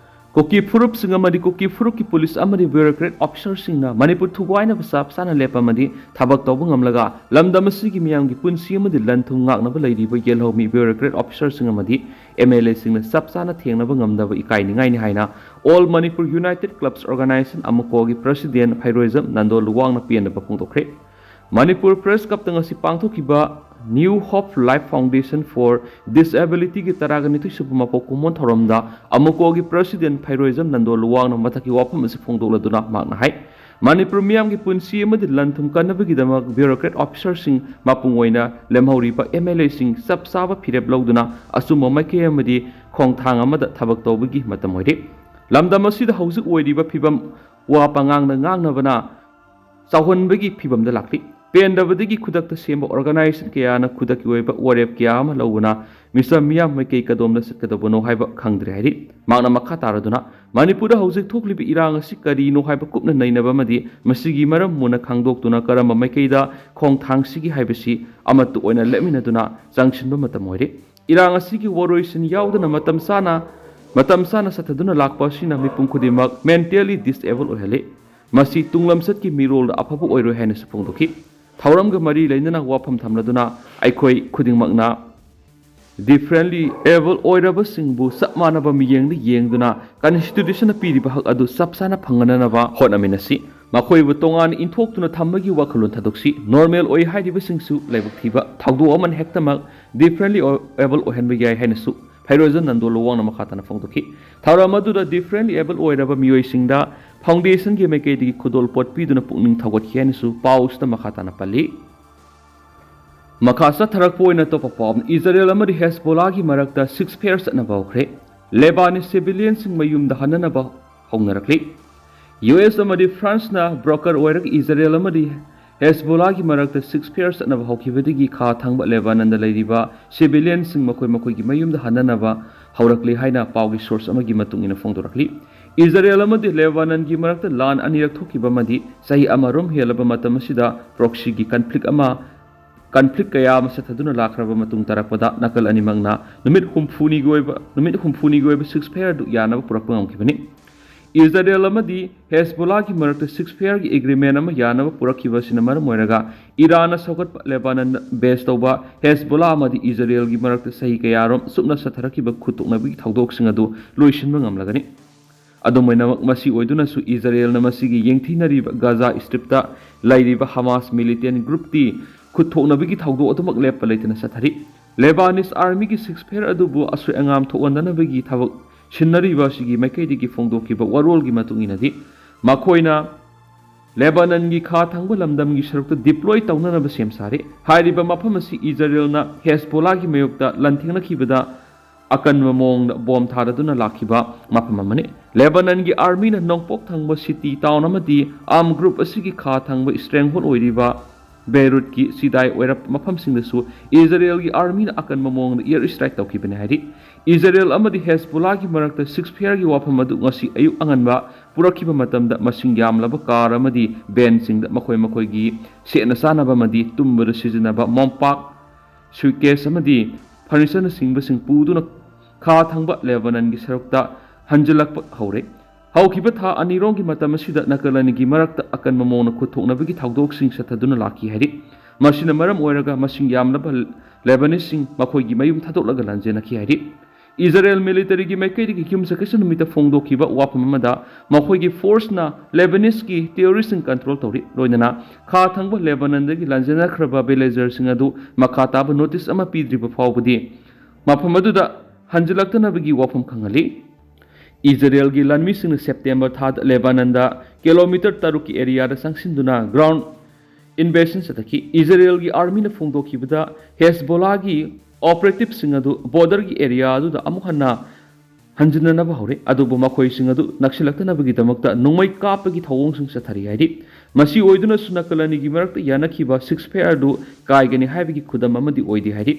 ꯀꯨꯀꯤ ꯐꯨꯔꯨꯞꯁꯤꯡ ꯑꯃꯗꯤ ꯀꯨꯀꯤ ꯐꯨꯔꯨꯞꯀꯤ ꯄꯨꯂꯤꯁ ꯑꯃꯗꯤ bureaucrat officerꯁꯤꯡꯅ ꯃꯅꯤꯄꯨꯔ ꯊꯨꯒꯥꯏꯅꯕ ꯆꯞ ꯆꯥꯅ ꯂꯦꯞꯄ ꯑꯃꯗꯤ ꯊꯕꯛ ꯇꯧꯕ ꯉꯝꯂꯒ ꯂꯝꯗꯝ ꯑꯁꯤꯒꯤ ꯃꯤꯌꯥꯝꯒꯤ ꯄꯨꯟꯁꯤ ꯑꯃꯗꯤ ꯂꯟ ꯊꯨꯝ ꯉꯥꯛꯅꯕ ꯂꯩꯔꯤꯕ ꯌꯦꯜꯍꯧꯃꯤ bureaucrat officerꯁꯤꯡ ꯑꯃꯗꯤ MLAꯁꯤꯡꯅ ꯆꯞ ꯆꯥꯅ ꯊꯦꯡꯅꯕ ꯉꯝꯗꯕ ꯏꯀꯥꯏꯅꯤꯡꯉꯥꯏꯅꯤ ꯍꯥꯏꯅ All Manipur United Clubs Organisation, ꯑꯃꯨꯀꯣꯒꯤ president ꯐꯩꯔꯣꯏꯖꯝ Nando ꯂꯨꯋꯥꯡꯅ ꯄꯦꯟꯗꯕ ꯐꯣꯡꯗꯣꯛꯈ꯭ꯔꯦ꯫ ꯃꯅꯤꯄꯨꯔ Press Clubꯇ ꯉꯁꯤ ꯄꯥꯡꯊꯣꯛꯈꯤꯕ New Hope Life Foundation for Disabilityꯒꯤ ꯇꯔꯥꯒ ꯅꯤꯊꯣꯏ ꯁꯨꯕ ꯃꯄꯣꯛ ꯀꯨꯝꯑꯣꯟ ꯊꯧꯔꯝꯗ ꯑꯃꯨꯀꯣꯒꯤ president ꯐꯩꯔꯣꯏꯖꯝ ꯅꯟꯗꯣ ꯂꯨꯋꯥꯡꯅ ꯃꯊꯛꯀꯤ ꯋꯥꯐꯝ ꯑꯁꯤ ꯐꯣꯡꯗꯣꯛꯂꯗꯨꯅ ꯃꯍꯥꯛꯅ ꯍꯥꯏ, ꯃꯅꯤꯄꯨꯔ ꯃꯤꯌꯥꯝꯒꯤ ꯄꯨꯟꯁꯤ ꯑꯃꯗꯤ ꯂꯟ ꯊꯨꯝ ꯀꯟꯅꯕꯒꯤꯗꯃꯛ bureaucrat officerꯁꯤꯡ ꯃꯄꯨꯡ ꯑꯣꯏꯅ ꯂꯦꯝꯍꯧꯔꯤꯕ MLAꯁꯤꯡ ꯆꯞ ꯆꯥꯕ ꯐꯤꯔꯦꯞ ꯂꯧꯗꯨꯅ ꯑꯆꯨꯝꯕ ꯃꯥꯏꯀꯩ ꯑꯃꯗꯤ ꯈꯣꯡꯊꯥꯡ ꯑꯃꯗ ꯊꯕꯛ ꯇꯧꯕꯒꯤ ꯃꯇꯝ ꯑꯣꯏꯔꯦ꯫ ꯂꯝꯗꯝ ꯑꯁꯤꯗ ꯍꯧꯖꯤꯛ ꯑꯣꯏꯔꯤꯕ ꯐꯤꯕꯝ ꯋꯥ ꯄꯉꯥꯡꯗ ꯉꯥꯡꯅꯕꯅ ꯆꯥꯎꯍꯟꯕꯒꯤ ꯐꯤꯕꯝꯗ ꯂꯥꯛꯂꯤ꯫ ꯄꯦꯟꯗꯕꯗꯒꯤ ꯈꯨꯗꯛꯇ ꯁꯦꯝꯕ organisation ꯀꯌꯥꯅ ꯈꯨꯗꯛꯀꯤ ꯑꯣꯏꯕ ꯋꯥꯔꯦꯞ ꯀꯌꯥ ꯑꯃ ꯂꯧꯕꯅ ꯃꯤꯆꯝ ꯃꯤꯌꯥꯝ ꯃꯥꯏꯀꯩ ꯀꯗꯣꯝꯗ ꯆꯠꯀꯗꯕꯅꯣ ꯍꯥꯏꯕ ꯈꯪꯗ꯭ꯔꯦ ꯍꯥꯏꯔꯤ꯫ ꯃꯍꯥꯛꯅ ꯃꯈꯥ ꯇꯥꯔꯗꯨꯅ, ꯃꯅꯤꯄꯨꯔꯗ ꯍꯧꯖꯤꯛ ꯊꯣꯛꯂꯤꯕ ꯏꯔꯥꯡ ꯑꯁꯤ ꯀꯔꯤꯅꯣ ꯍꯥꯏꯕ ꯀꯨꯞꯅ ꯅꯩꯅꯕ ꯑꯃꯗꯤ ꯃꯁꯤꯒꯤ ꯃꯔꯝ ꯃꯨꯟꯅ ꯈꯪꯗꯣꯛꯇꯨꯅ ꯀꯔꯝꯕ ꯃꯥꯏꯀꯩꯗ ꯈꯣꯡ ꯊꯥꯡꯁꯤꯒꯦ ꯍꯥꯏꯕꯁꯤ ꯑꯃꯠꯇ ꯑꯣꯏꯅ ꯂꯦꯞꯃꯤꯟꯅꯗꯨꯅ ꯆꯪꯁꯤꯟꯕ ꯃꯇꯝ ꯑꯣꯏꯔꯦ꯫ ꯏꯔꯥꯡ ꯑꯁꯤꯒꯤ ꯋꯥꯔꯣꯏꯁꯤꯟ ꯌꯥꯎꯗꯅ ꯃꯇꯝ ꯆꯥꯅ, ꯃꯇꯝ ꯆꯥꯅ ꯆꯠꯊꯗꯨꯅ ꯂꯥꯛꯄ ꯑꯁꯤꯅ ꯃꯤꯄꯨꯝ ꯈꯨꯗꯤꯡꯃꯛ mentally disable ꯑꯣꯏꯍꯜꯂꯤ꯫ ꯃꯁꯤ ꯇꯨꯡꯂꯝꯆꯠꯀꯤ ꯃꯤꯔꯣꯜꯗ ꯑꯐꯕ ꯑꯣꯏꯔꯣꯏ ꯍꯥꯏꯅꯁꯨ ꯐꯣꯡꯗꯣꯛꯈꯤ꯫ ꯊꯧꯔꯝꯒ ꯃꯔꯤ ꯂꯩꯅꯅ ꯋꯥꯐꯝ ꯊꯝꯂꯗꯨꯅ ꯑꯩꯈꯣꯏ ꯈꯨꯗꯤꯡꯃꯛꯅ differently abled ꯑꯣꯏꯔꯕꯁꯤꯡꯕꯨ ꯆꯞ ꯃꯥꯟꯅꯕ ꯃꯤꯠꯌꯦꯡꯗ ꯌꯦꯡꯗꯨꯅ constitutionꯅ ꯄꯤꯔꯤꯕ ꯍꯛ ꯑꯗꯨ ꯆꯞ ꯆꯥꯅ ꯐꯪꯅꯅꯕ ꯍꯣꯠꯅꯃꯤꯟꯅꯁꯤ꯫ ꯃꯈꯣꯏꯕꯨ ꯇꯣꯉꯥꯟꯅ ꯏꯟꯊꯣꯛꯇꯨꯅ ꯊꯝꯕꯒꯤ ꯋꯥꯈꯜꯂꯣꯟ ꯊꯥꯗꯣꯛꯁꯤ꯫ Normal ꯑꯣꯏ ꯍꯥꯏꯔꯤꯕꯁꯤꯡꯁꯨ ꯂꯥꯏꯕꯛ ꯊꯤꯕ ꯊꯧꯗꯣꯛ ꯑꯃꯅ ꯍꯦꯛꯇꯃꯛ differently abled ꯑꯣꯏꯍꯟꯕ ꯌꯥꯏ ꯍꯥꯏꯅꯁꯨ ꯐꯩꯔꯣꯏꯖꯝ ꯅꯟꯗꯣ ꯂꯨꯋꯥꯡꯅ ꯃꯈꯥ ꯇꯥꯅ ꯐꯣꯡꯗꯣꯛꯈꯤ꯫ ꯊꯧꯔꯝ ꯑꯗꯨꯗ differently abled ꯑꯣꯏꯔꯕ ꯃꯤꯑꯣꯏꯁꯤꯡꯗ foundationꯒꯤ ꯃꯥꯏꯀꯩꯗꯒꯤ ꯈꯨꯗꯣꯜꯄꯣꯠ ꯄꯤꯗꯨꯅ ꯄꯨꯛꯅꯤꯡ ꯊꯧꯒꯠꯈꯤ ꯍꯥꯏꯅꯁꯨ ꯄꯥꯎ ꯑꯁꯤꯗ ꯃꯈꯥ ꯇꯥꯅ ꯄꯜꯂꯤ꯫ ꯃꯈꯥ ꯆꯠꯊꯔꯛꯄ ꯑꯣꯏꯅ ꯑꯇꯣꯞꯄ ꯄꯥꯎ ꯑꯃꯅ, ꯏꯖꯔꯦꯜ ꯑꯃꯗꯤ ꯍꯦꯖꯕꯣꯂꯥꯒꯤ ꯃꯔꯛꯇ ceasefire ꯆꯠꯅꯕ ꯍꯧꯈ꯭ꯔꯦ꯫ ꯂꯦꯕꯥꯅꯤꯁ civilianꯁꯤꯡ ꯃꯌꯨꯝꯗ ꯍꯟꯅꯅꯕ ꯍꯧꯅꯔꯛꯂꯤ꯫ US ꯑꯃꯗꯤ ꯐ꯭ꯔꯥꯟꯁꯅ broker ꯑꯣꯏꯔꯒ ꯏꯖꯔꯦꯜ ꯑꯃꯗꯤ ꯍꯦꯖꯕꯣꯂꯥꯒꯤ ꯃꯔꯛꯇ ceasefire ꯆꯠꯅꯕ ꯍꯧꯈꯤꯕꯗꯒꯤ ꯈꯥ ꯊꯪꯕ ꯂꯦꯕꯥꯅꯟꯗ ꯂꯩꯔꯤꯕ civilianꯁꯤꯡ ꯃꯈꯣꯏ ꯃꯈꯣꯏꯒꯤ ꯃꯌꯨꯝꯗ ꯍꯟꯅꯅꯕ ꯍꯧꯔꯛꯂꯤ ꯍꯥꯏꯅ ꯄꯥꯎꯒꯤ source ꯑꯃꯒꯤ ꯃꯇꯨꯡ ꯏꯟꯅ ꯐꯣꯡꯗꯣꯔꯛꯂꯤ꯫ ꯏꯖꯔꯦꯜ ꯑꯃꯗꯤ ꯂꯦꯕꯥꯅꯟꯒꯤ ꯃꯔꯛꯇ ꯂꯥꯟ ꯑꯅꯤꯔꯛ ꯊꯣꯛꯈꯤꯕ ꯑꯃꯗꯤ ꯆꯍꯤ ꯑꯃꯔꯣꯝ ꯍꯦꯜꯂꯕ ꯃꯇꯝ ꯑꯁꯤꯗ proxyꯒꯤ conflict ꯑꯃ ꯀꯟꯐ꯭ꯂꯤꯛ ꯀꯌꯥ ꯑꯃ ꯆꯠꯊꯗꯨꯅ ꯂꯥꯛꯈ꯭ꯔꯕ ꯃꯇꯨꯡ ꯇꯥꯔꯛꯄꯗ ꯅꯥꯀꯜ ꯑꯅꯤꯃꯛꯅ ꯅꯨꯃꯤꯠ ꯍꯨꯝꯐꯨꯅꯤꯒꯤ ꯑꯣꯏꯕ ꯅꯨꯃꯤꯠ ꯍꯨꯝꯐꯨꯅꯤꯒꯤ ꯑꯣꯏꯕ ꯁꯤꯁ ꯐꯌꯔ ꯑꯗꯨ ꯌꯥꯅꯕ ꯄꯨꯔꯛꯄ ꯉꯝꯈꯤꯕꯅꯤ꯫ ꯏꯖꯔꯦꯜ ꯑꯃꯗꯤ ꯍꯦꯁꯕꯣꯂꯥꯒꯤ ꯃꯔꯛꯇ ꯁꯤꯁ ꯐꯌꯔꯒꯤ ꯑꯦꯒ꯭ꯔꯤꯃꯦꯟ ꯑꯃ ꯌꯥꯅꯕ ꯄꯨꯔꯛꯈꯤꯕ ꯑꯁꯤꯅ ꯃꯔꯝ ꯑꯣꯏꯔꯒ ꯏꯔꯥꯟꯅ ꯁꯧꯒꯠꯄ ꯂꯦꯕꯥꯅꯟꯗ ꯕꯦꯁ ꯇꯧꯕ ꯍꯦꯁꯕꯣꯂꯥ ꯑꯃꯗꯤ ꯏꯖꯔꯦꯜꯒꯤ ꯃꯔꯛꯇ ꯆꯍꯤ ꯀꯌꯥꯔꯣꯝ ꯆꯨꯞꯅ ꯆꯠꯊꯔꯛꯈꯤꯕ ꯈꯨꯠ ꯊꯣꯛꯅꯕꯒꯤ ꯊꯧꯗꯣꯛꯁꯤꯡ ꯑꯗꯨ ꯂꯣꯏꯁꯤꯟꯕ ꯉꯝꯂꯒꯅꯤ꯫ ꯑꯗꯨꯝ ꯑꯣꯏꯅꯃꯛ, ꯃꯁꯤ ꯑꯣꯏꯗꯨꯅꯁꯨ ꯏꯖꯔꯦꯜꯅ ꯃꯁꯤꯒꯤ ꯌꯦꯡꯊꯤꯅꯔꯤꯕ ꯒꯥꯖꯥ ꯁ꯭ꯇ꯭ꯔꯤꯞꯇ ꯂꯩꯔꯤꯕ ꯍꯃꯥꯁ ꯃꯤꯂꯤꯇꯦꯟ ꯒ꯭ꯔꯨꯞꯇꯤ ꯈꯨꯠ ꯊꯣꯛꯅꯕꯒꯤ ꯊꯧꯗꯣꯛ ꯑꯗꯨꯃꯛ ꯂꯦꯞꯄ ꯂꯩꯇꯅ ꯆꯠꯊꯔꯤ꯫ ꯂꯦꯕꯥꯅꯤꯁ ꯑꯥꯔꯃꯤꯒꯤ ꯁꯤꯁ ꯐꯌꯔ ꯑꯗꯨꯕꯨ ꯑꯁꯣꯏ ꯑꯉꯥꯝ ꯊꯣꯛꯍꯟꯗꯅꯕꯒꯤ ꯊꯕꯛ ꯁꯤꯟꯅꯔꯤꯕ ꯑꯁꯤꯒꯤ ꯃꯥꯏꯀꯩꯗꯒꯤ ꯐꯣꯡꯗꯣꯛꯈꯤꯕ ꯋꯥꯔꯣꯜꯒꯤ ꯃꯇꯨꯡ ꯏꯟꯅꯗꯤ, ꯃꯈꯣꯏꯅ ꯂꯦꯕꯥꯅꯟꯒꯤ ꯈꯥ ꯊꯪꯕ ꯂꯝꯗꯝꯒꯤ ꯁꯔꯨꯛꯇ ꯗꯤꯄ꯭ꯂꯣꯏ ꯇꯧꯅꯅꯕ ꯁꯦꯝ ꯁꯥꯔꯤ꯫ ꯍꯥꯏꯔꯤꯕ ꯃꯐꯝ ꯑꯁꯤ ꯏꯖꯔꯦꯜꯅ ꯍꯦꯁꯕꯣꯂꯥꯒꯤ ꯃꯥꯌꯣꯛꯇ ꯂꯥꯟꯊꯦꯡꯅꯈꯤꯕꯗ ꯑꯀꯟꯕ ꯃꯑꯣꯡꯗ ꯕꯣꯝ ꯊꯥꯗꯗꯨꯅ ꯂꯥꯛꯈꯤꯕ ꯃꯐꯝ ꯑꯃꯅꯤ꯫ ꯂꯦꯕꯥꯅꯟꯒꯤ ꯑꯥꯔꯃꯤꯅ ꯅꯣꯡꯄꯣꯛ ꯊꯪꯕ ꯁꯤꯇꯤ ꯇꯥꯎꯟ ꯑꯃꯗꯤ ꯑꯥꯔꯝ ꯒ꯭ꯔꯨꯞ ꯑꯁꯤꯒꯤ ꯈꯥ ꯊꯪꯕ ꯁ꯭ꯇ꯭ꯔꯦꯡꯍꯣꯜ ꯑꯣꯏꯔꯤꯕ ꯕꯦꯔꯨꯠꯀꯤ ꯁꯤꯗꯥꯏ ꯑꯣꯏꯔꯞ ꯃꯐꯝꯁꯤꯡꯗꯁꯨ ꯏꯖꯔꯦꯜꯒꯤ ꯑꯥꯔꯃꯤꯅ ꯑꯀꯟꯕ ꯃꯑꯣꯡꯗ ꯑꯦꯌꯔ ꯁ꯭ꯇ꯭ꯔꯥꯏꯛ ꯇꯧꯈꯤꯕꯅꯤ ꯍꯥꯏꯔꯤ꯫ ꯏꯖꯔꯦꯜ ꯑꯃꯗꯤ ꯍꯦꯁꯕꯣꯂꯥꯒꯤ ꯃꯔꯛꯇ ꯁꯤꯁ ꯐꯌꯔꯒꯤ ꯋꯥꯐꯝ ꯑꯗꯨ ꯉꯁꯤ ꯑꯌꯨꯛ ꯑꯉꯟꯕ ꯄꯨꯔꯛꯈꯤꯕ ꯃꯇꯝꯗ ꯃꯁꯤꯡ ꯌꯥꯝꯂꯕ ꯀꯥꯔ ꯑꯃꯗꯤ ꯚꯦꯟꯁꯤꯡꯗ ꯃꯈꯣꯏ ꯃꯈꯣꯏꯒꯤ ꯁꯦꯠꯅ ꯆꯥꯅꯕ ꯑꯃꯗꯤ ꯇꯨꯝꯕꯗ ꯁꯤꯖꯤꯟꯅꯕ ꯃꯣꯝꯄꯥꯛ, ꯁꯨꯏꯠꯀꯦꯁ ꯑꯃꯗꯤ ꯐꯔꯅꯤꯆꯔꯅꯆꯤꯡꯕꯁꯤꯡ ꯄꯨꯗꯨꯅ ꯈꯥ ꯊꯪꯕ ꯂꯦꯕꯥꯅꯟꯒꯤ ꯁꯔꯨꯛꯇ ꯍꯟꯖꯤꯜꯂꯛꯄ ꯍꯧꯔꯦ꯫ ꯍꯧꯈꯤꯕ ꯊꯥ ꯑꯅꯤꯔꯣꯝꯒꯤ ꯃꯇꯝ ꯑꯁꯤꯗ ꯅꯥꯀꯜ ꯑꯅꯤꯒꯤ ꯃꯔꯛꯇ ꯑꯀꯟꯕ ꯃꯑꯣꯡꯗ ꯈꯨꯠ ꯊꯣꯛꯅꯕꯒꯤ ꯊꯧꯗꯣꯛꯁꯤꯡ ꯆꯠꯊꯗꯨꯅ ꯂꯥꯛꯈꯤ ꯍꯥꯏꯔꯤ꯫ ꯃꯁꯤꯅ ꯃꯔꯝ ꯑꯣꯏꯔꯒ ꯃꯁꯤꯡ ꯌꯥꯝꯂꯕ ꯂꯦꯕꯥꯅꯤꯁꯁꯤꯡ ꯃꯈꯣꯏꯒꯤ ꯃꯌꯨꯝ ꯊꯥꯗꯣꯛꯂꯒ ꯂꯥꯟꯖꯦꯟꯅꯈꯤ ꯍꯥꯏꯔꯤ꯫ ꯏꯖꯔꯦꯜ ꯃꯤꯂꯤꯇꯔꯤꯒꯤ ꯃꯥꯏꯀꯩꯗꯒꯤ ꯌꯨꯝꯁꯀꯩꯁ ꯅꯨꯃꯤꯠꯇ ꯐꯣꯡꯗꯣꯛꯈꯤꯕ ꯋꯥꯐꯝ ꯑꯃꯗ ꯃꯈꯣꯏꯒꯤ ꯐꯣꯔꯁꯅ ꯂꯦꯕꯥꯅꯤꯁꯀꯤ ꯇꯦꯔꯣꯔꯤꯁꯁꯤꯡ ꯀꯟꯇ꯭ꯔꯣꯜ ꯇꯧꯔꯤ, ꯂꯣꯏꯅꯅ ꯈꯥ ꯊꯪꯕ ꯂꯦꯕꯥꯅꯟꯗꯒꯤ ꯂꯥꯟꯖꯦꯟꯅꯈ꯭ꯔꯕ ꯚꯤꯂꯦꯖꯔꯁꯤꯡ ꯑꯗꯨ ꯃꯈꯥ ꯇꯥꯕ ꯅꯣꯇꯤꯁ ꯑꯃ ꯄꯤꯗ꯭ꯔꯤꯕ ꯐꯥꯎꯕꯗꯤ ꯃꯐꯝ ꯑꯗꯨꯗ ꯍꯟꯖꯤꯜꯂꯛꯇꯅꯕꯒꯤ ꯋꯥꯐꯝ ꯈꯪꯍꯜꯂꯤ꯫ ꯏꯖꯔꯦꯜꯒꯤ ꯂꯥꯟꯃꯤꯁꯤꯡꯅ ꯁꯦꯞꯇꯦꯝꯕꯔ ꯊꯥꯗ ꯂꯦꯕꯥꯅꯟꯗ ꯀꯤꯂꯣꯃꯤꯇꯔ ꯇꯔꯨꯛꯀꯤ ꯑꯦꯔꯤꯌꯥꯗ ꯆꯪꯁꯤꯟꯗꯨꯅ ꯒ꯭ꯔꯥꯎꯟ ꯏꯟꯚꯦꯁꯟ ꯆꯠꯊꯈꯤ꯫ ꯏꯖꯔꯦꯜꯒꯤ ꯑꯥꯔꯃꯤꯅ ꯐꯣꯡꯗꯣꯛꯈꯤꯕꯗ ꯍꯦꯁꯕꯣꯂꯥꯒꯤ ꯑꯣꯄꯔꯦꯇꯤꯚꯁꯤꯡ ꯑꯗꯨ ꯕꯣꯔꯗꯔꯒꯤ ꯑꯦꯔꯤꯌꯥ ꯑꯗꯨꯗ ꯑꯃꯨꯛ ꯍꯟꯅ ꯍꯟꯖꯤꯟꯅꯅꯕ ꯍꯧꯔꯦ, ꯑꯗꯨꯕꯨ ꯃꯈꯣꯏꯁꯤꯡ ꯑꯗꯨ ꯅꯛꯁꯤꯜꯂꯛꯇꯅꯕꯒꯤꯗꯃꯛꯇ ꯅꯣꯡꯃꯩ ꯀꯥꯞꯄꯒꯤ ꯊꯧꯑꯣꯡꯁꯤꯡ ꯆꯠꯊꯔꯤ ꯍꯥꯏꯔꯤ꯫ ꯃꯁꯤ ꯑꯣꯏꯗꯨꯅꯁꯨ ꯅꯥꯀꯜ ꯑꯅꯤꯒꯤ ꯃꯔꯛꯇ ꯌꯥꯅꯈꯤꯕ ꯁꯤꯁ ꯐꯌꯔ ꯑꯗꯨ ꯀꯥꯏꯒꯅꯤ ꯍꯥꯏꯕꯒꯤ ꯈꯨꯗꯝ ꯑꯃꯗꯤ ꯑꯣꯏꯗꯦ ꯍꯥꯏꯔꯤ꯫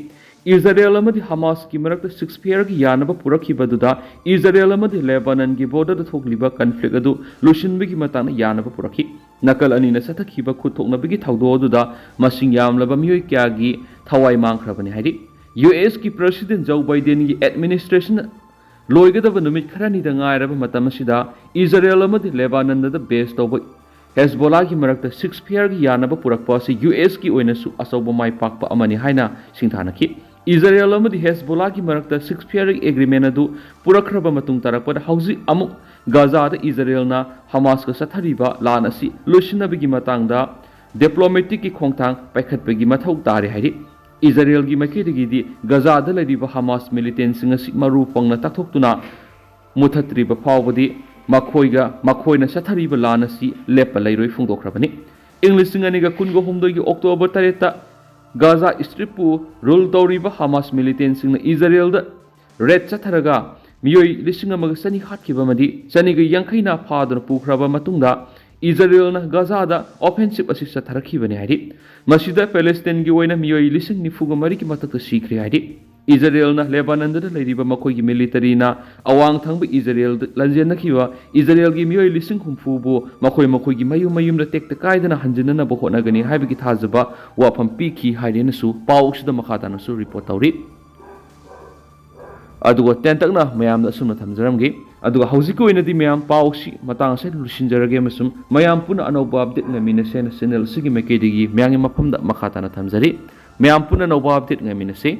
ꯏꯖꯔꯦꯜ ꯑꯃꯗꯤ ꯍꯃꯥꯁꯀꯤ ꯃꯔꯛꯇ ꯁꯤꯁ ꯐꯌꯔꯒꯤ ꯌꯥꯅꯕ ꯄꯨꯔꯛꯈꯤꯕꯗꯨꯗ ꯏꯖꯔꯦꯜ ꯑꯃꯗꯤ ꯂꯦꯕꯥꯅꯟꯒꯤ ꯕꯣꯔꯗꯔꯗ ꯊꯣꯛꯂꯤꯕ ꯀꯟꯐ꯭ꯂꯤꯛ ꯑꯗꯨ ꯂꯣꯏꯁꯤꯟꯕꯒꯤ ꯃꯇꯥꯡꯗ ꯌꯥꯅꯕ ꯄꯨꯔꯛꯈꯤ꯫ ꯅꯥꯀꯜ ꯑꯅꯤꯅ ꯆꯠꯊꯈꯤꯕ ꯈꯨꯠ ꯊꯣꯛꯅꯕꯒꯤ ꯊꯧꯗꯣꯛ ꯑꯗꯨꯗ ꯃꯁꯤꯡ ꯌꯥꯝꯂꯕ ꯃꯤꯑꯣꯏ ꯀꯌꯥꯒꯤ ꯊꯋꯥꯏ ꯃꯥꯡꯈ꯭ꯔꯕꯅꯤ ꯍꯥꯏꯔꯤ꯫ ꯌꯨ ꯑꯦꯁꯀꯤ ꯄ꯭ꯔꯁꯤꯗꯦꯟ ꯖꯣ ꯕꯥꯏꯗꯦꯟꯒꯤ ꯑꯦꯗꯃꯤꯅꯤꯁꯇ꯭ꯔꯦꯁꯟ ꯂꯣꯏꯒꯗꯕ ꯅꯨꯃꯤꯠ ꯈꯔꯅꯤꯗ ꯉꯥꯏꯔꯕ ꯃꯇꯝ ꯑꯁꯤꯗ ꯏꯖꯔꯦꯜ ꯑꯃꯗꯤ ꯂꯦꯕꯥꯅꯟꯗꯗ ꯕꯦꯁ ꯇꯧꯕ ꯍꯦꯖꯕꯣꯂꯥꯒꯤ ꯃꯔꯛꯇ ꯁꯤꯖꯐꯌꯔꯒꯤ ꯌꯥꯅꯕ ꯄꯨꯔꯛꯄ ꯑꯁꯤ ꯌꯨ ꯑꯦꯁꯀꯤ ꯑꯣꯏꯅꯁꯨ ꯑꯆꯧꯕ ꯃꯥꯏ ꯄꯥꯛꯄ ꯑꯃꯅꯤ ꯍꯥꯏꯅ ꯁꯤꯡꯊꯥꯅꯈꯤ꯫ ꯏꯖꯔꯦꯜ ꯑꯃꯗꯤ ꯍꯦꯖꯕꯣꯂꯥꯒꯤ ꯃꯔꯛꯇ ꯁꯤꯖꯐꯌꯔꯒꯤ ꯑꯦꯒ꯭ꯔꯤꯃꯦꯟ ꯑꯗꯨ ꯄꯨꯔꯛꯈ꯭ꯔꯕ ꯃꯇꯨꯡ ꯇꯥꯔꯛꯄꯗ ꯍꯧꯖꯤꯛ ꯑꯃꯨꯛ ꯒꯥꯖꯥꯗ ꯏꯖꯔꯦꯜꯅ ꯍꯃꯥꯁꯀ ꯆꯠꯊꯔꯤꯕ ꯂꯥꯟ ꯑꯁꯤ ꯂꯣꯏꯁꯤꯟꯅꯕꯒꯤ ꯃꯇꯥꯡꯗ ꯗꯤꯄ꯭ꯂꯣꯃꯦꯇꯤꯛꯀꯤ ꯈꯣꯡꯊꯥꯡ ꯄꯥꯏꯈꯠꯄꯒꯤ ꯃꯊꯧ ꯇꯥꯔꯦ ꯍꯥꯏꯔꯤ꯫ ꯏꯖꯔꯦꯜꯒꯤ ꯃꯥꯏꯀꯩꯗꯒꯤꯗꯤ ꯒꯥꯖꯥꯗ ꯂꯩꯔꯤꯕ ꯍꯃꯥꯁ ꯃꯤꯂꯤꯇꯦꯟꯁꯤꯡ ꯑꯁꯤ ꯃꯔꯨ ꯐꯪꯅ ꯇꯥꯛꯊꯣꯛꯇꯨꯅ ꯃꯨꯊꯠꯇ꯭ꯔꯤꯕ ꯐꯥꯎꯕꯗꯤ ꯃꯈꯣꯏꯒ ꯃꯈꯣꯏꯅ ꯆꯠꯊꯔꯤꯕ ꯂꯥꯟ ꯑꯁꯤ ꯂꯦꯞꯄ ꯂꯩꯔꯣꯏ ꯐꯣꯡꯗꯣꯛꯈ꯭ꯔꯕꯅꯤ꯫ ꯏꯪ ꯂꯤꯁꯤꯡ ꯑꯅꯤꯒ ꯀꯨꯟꯒ ꯍꯨꯝꯗꯣꯏꯒꯤ ꯑꯣꯛꯇꯣꯕꯔ ꯇꯔꯦꯠꯇ ꯒꯥꯖꯥ ꯁ꯭ꯇ꯭ꯔꯤꯞꯄꯨ ꯔꯨꯜ ꯇꯧꯔꯤꯕ ꯍꯃꯥꯁ ꯃꯤꯂꯤꯇꯦꯟꯁꯤꯡꯅ ꯏꯖꯔꯦꯜꯗ ꯔꯦꯗ ꯆꯠꯊꯔꯒ ꯃꯤꯑꯣꯏ ꯂꯤꯁꯤꯡ ꯑꯃꯒ ꯆꯅꯤ ꯍꯥꯠꯈꯤꯕ ꯑꯃꯗꯤ ꯆꯅꯤꯒ ꯌꯥꯡꯈꯩꯅ ꯐꯥꯗꯨꯅ ꯄꯨꯈ꯭ꯔꯕ ꯃꯇꯨꯡꯗ ꯏꯖꯔꯦꯜꯅ ꯒꯥꯖꯥꯗ ꯑꯣꯐꯦꯟꯁꯤꯞ ꯑꯁꯤ ꯆꯠꯊꯔꯛꯈꯤꯕꯅꯤ ꯍꯥꯏꯔꯤ꯫ ꯃꯁꯤꯗ ꯄꯦꯂꯦꯁꯇꯤꯟꯒꯤ ꯑꯣꯏꯅ ꯃꯤꯑꯣꯏ ꯂꯤꯁꯤꯡ ꯅꯤꯐꯨꯒ ꯃꯔꯤꯒꯤ ꯃꯊꯛꯇ ꯁꯤꯈ꯭ꯔꯦ ꯍꯥꯏꯔꯤ꯫ ꯏꯖꯔꯦꯜꯅ ꯂꯦꯕꯥꯅꯟꯗꯗ ꯂꯩꯔꯤꯕ ꯃꯈꯣꯏꯒꯤ ꯃꯤꯂꯤꯇꯔꯤꯅ ꯑꯋꯥꯡ ꯊꯪꯕ ꯏꯖꯔꯦꯜꯗ ꯂꯥꯟꯖꯦꯟꯅꯈꯤꯕ ꯏꯖꯔꯦꯜꯒꯤ ꯃꯤꯑꯣꯏ ꯂꯤꯁꯤꯡ ꯍꯨꯝꯐꯨꯕꯨ ꯃꯈꯣꯏ ꯃꯈꯣꯏꯒꯤ ꯃꯌꯨꯝ ꯃꯌꯨꯝꯗ ꯇꯦꯛꯇ ꯀꯥꯏꯗꯅ ꯍꯟꯖꯤꯟꯅꯅꯕ ꯍꯣꯠꯅꯒꯅꯤ ꯍꯥꯏꯕꯒꯤ ꯊꯥꯖꯕ ꯋꯥꯐꯝ ꯄꯤꯈꯤ ꯍꯥꯏꯔꯦꯅꯁꯨ ꯄꯥꯎꯁꯤꯗ ꯃꯈꯥ ꯇꯥꯅꯁꯨ ꯔꯤꯄꯣꯔꯠ ꯇꯧꯔꯤ꯫ ꯑꯗꯨꯒ ꯇꯦꯟꯇꯛꯅ ꯃꯌꯥꯝꯗ ꯑꯁꯨꯝꯅ ꯊꯝꯖꯔꯝꯒꯦ꯫ ꯑꯗꯨꯒ ꯍꯧꯖꯤꯛꯀꯤ ꯑꯣꯏꯅꯗꯤ ꯃꯌꯥꯝ ꯄꯥꯎꯁꯤ ꯃꯇꯥꯡ ꯑꯁꯤꯗ ꯂꯣꯏꯁꯤꯟꯖꯔꯒꯦ ꯑꯃꯁꯨꯡ ꯃꯌꯥꯝ ꯄꯨꯟꯅ ꯑꯅꯧꯕ ꯑꯞꯗꯦꯠ ꯉꯥꯏꯃꯤꯟꯅꯁꯦꯅ ꯆꯦꯅꯦꯜ ꯑꯁꯤꯒꯤ ꯃꯥꯏꯀꯩꯗꯒꯤ ꯃꯌꯥꯝꯒꯤ ꯃꯐꯝꯗ ꯃꯈꯥ ꯇꯥꯅ ꯊꯝꯖꯔꯤ꯫ ꯃꯌꯥꯝ ꯄꯨꯟꯅ ꯑꯅꯧꯕ ꯑꯞꯗꯦꯠ ꯉꯥꯏꯃꯤꯟꯅꯁꯤ꯫